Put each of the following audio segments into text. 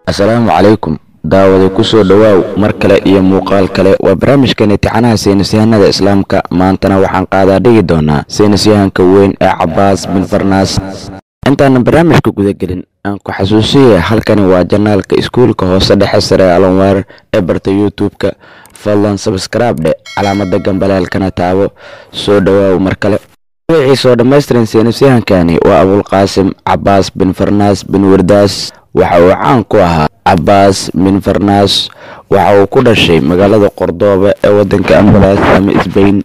Asalaamu calaykum daawada, kusoo dhowaaw mar kale iyo muuqaal kale. Waa barnaamijkan imtixaanaha saynisyahanada Islaamka. Maantana waxaan qaadaa dhigi doonaa saynisyahanka weyn ee Cabaas bin Farnaas. Intaanan barnaamijka gudagelin, aan ku xasuusiya, halkani waa janaalka iskuulka hoose dhexe sare Alonwaar ee barta YouTube-ka. Fadlan sabskraib dhe, calaamada gambaleelkana taabo. Soo dhowaaw mar kale. Magaciisa oo dhammaystiran saynisyahankani waa Abulqaasim Cabaas bin Farnaas bin Wardaas. Waxa uu caan ku ahaa Cabaas bin Farnaas. Waxa uu ku dhashay magaalada Qordooba ee wadanka Andalus ama Isbayn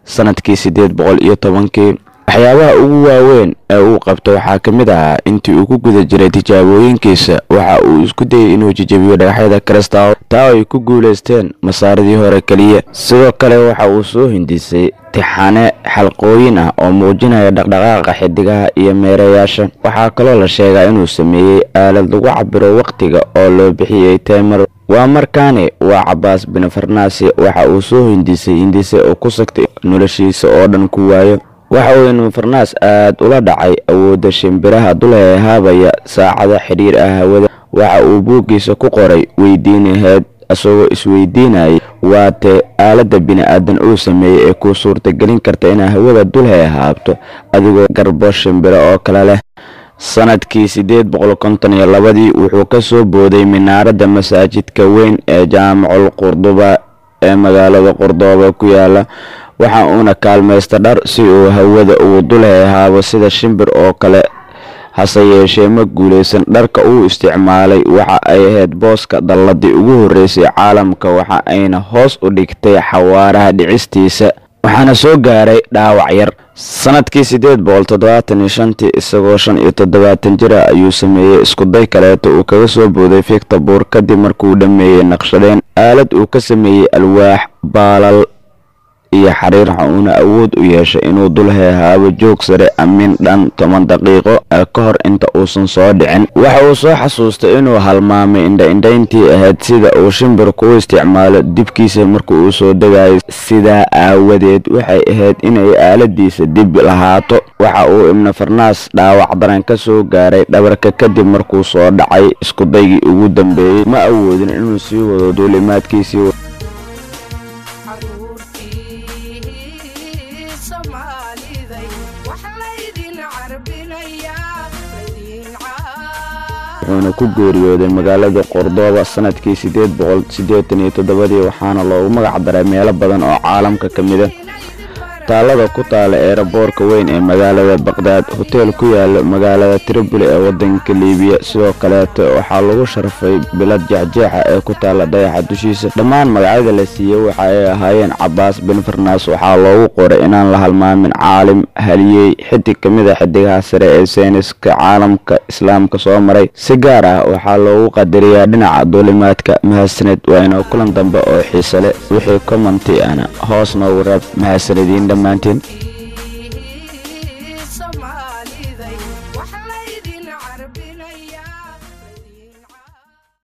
sanadkii 810-kii. Waxyaabaha ugu waaweyn ee uu qabto waxaa ka mid ahaa, intii uu ku guda jiray tijaabooyinkiisa, waxa uu isku dayay inuu jejebiyo dhagaxyada kristal, taa ay ku guulaysteen Masaaridii hore keliya. Sidoo kale waxa uu soo hindisay tixane xalqooyin ah oo muujinaya dhaqdhaqaaqa xidigaha iyo meerayaasha. Waxaa kaloo la sheegaa inuu sameeyey aalad lagu cabiro waqtiga oo loo bixiyey temer. Waa markaani waa Cabaas bin Farnaasi. Waxa uu soo hindisay hindise oo ku sagtay noloshiisa oo dhan ku waayo. Waxa uu Ibnu Farnaas aad ula dhacay awoodda shimbiraha dul heehaabaya saacada xidhiir ah hawada. Waxa uu buuggiisa ku qoray weydiinaheed, isagoo isweydiinayay waatee aaladda bini-aadan uu sameeyey ee kuu suurtagelin karta inaa hawada dul heehaabto adigoo garbo shimbiro oo kale leh. Sanadkii 852-dii wuxuu ka soo booday minaaradda masaajidka weyn ee Jaamacul Qurduba ee magaalada Qordooba ku yaala, waxa uuna kaalmaysta dhar si uu hawada ugu dul heehaabo sida shimbir oo kale, hase yeeshee ma guulaysan. Dharka uu isticmaalay waxa ay ahayd booska dalladii ugu horreysay caalamka, waxa ayna hoos u dhigtay xawaaraha dhicistiisa, waxaana soo gaaray dhaawac yar. Sanadkii 875-tii, isagoo 75 jir ah, ayuu sameeyey iskuday kaleeto uu kaga soo booday Victor Buur, kadib markuu dhammeeyey naqshadeen aalad uu ka sameeyey alwaax, baalal iyo xariir, waxa uuna awood u yeeshay inuu dul heehaabo joog sare amin dhan 10 daqiiqo ka hor inta uusan soo dhicin. Waxa uu soo xasuustay inuu halmaamay indha-indhayntii ahayd sida uu shimbirku u isticmaalo dibkiisa marka uu soo degayo, sidaa aawadeed waxay ahayd inay aaladiisa dib lahaato. Waxa uu Ibnu Farnaas dhaawac daran ka soo gaaray dhabarka kadib markuu soo dhacay iskudaygii ugu dambeeyey. Ma awoodin inuu sii wado duulimaadkiisii. Caruurtii Soomaaliday, wax laydin carbinayaa, laydin Wuxuuna ku geeriyooday magaalada Qordooba sanadkii 887-dii, waxaana loogu magac daray meelo badan oo caalamka ka mid a: taalada ku taala eeraboorka weyn ee magaalada Baqdaad, hoteel ku yaala magaalada Tripoli ee wadanka Liibiya. Sidoo kaleeto waxaa lagu sharfay bilad jeexjeexa ee ku taala dayaxa dushiisa. Dhammaan magacyada la siiyey waxa ay ahaayeen Cabaas bin Farnaas waxaa loogu qoray inaan la halmaamin, caalim, haliyey, xidig ka mid a xidigaha sare ee sayniska caalamka Islaamka soo maray. Si gaar ah waxaa loogu qadariyaa dhinaca duulimaadka. Mahadsaned, waa inoo kulan dambe oo xiise leh. Wixii commenti ana hoos noogu reeb. Mahadsanediin dhammaantiin.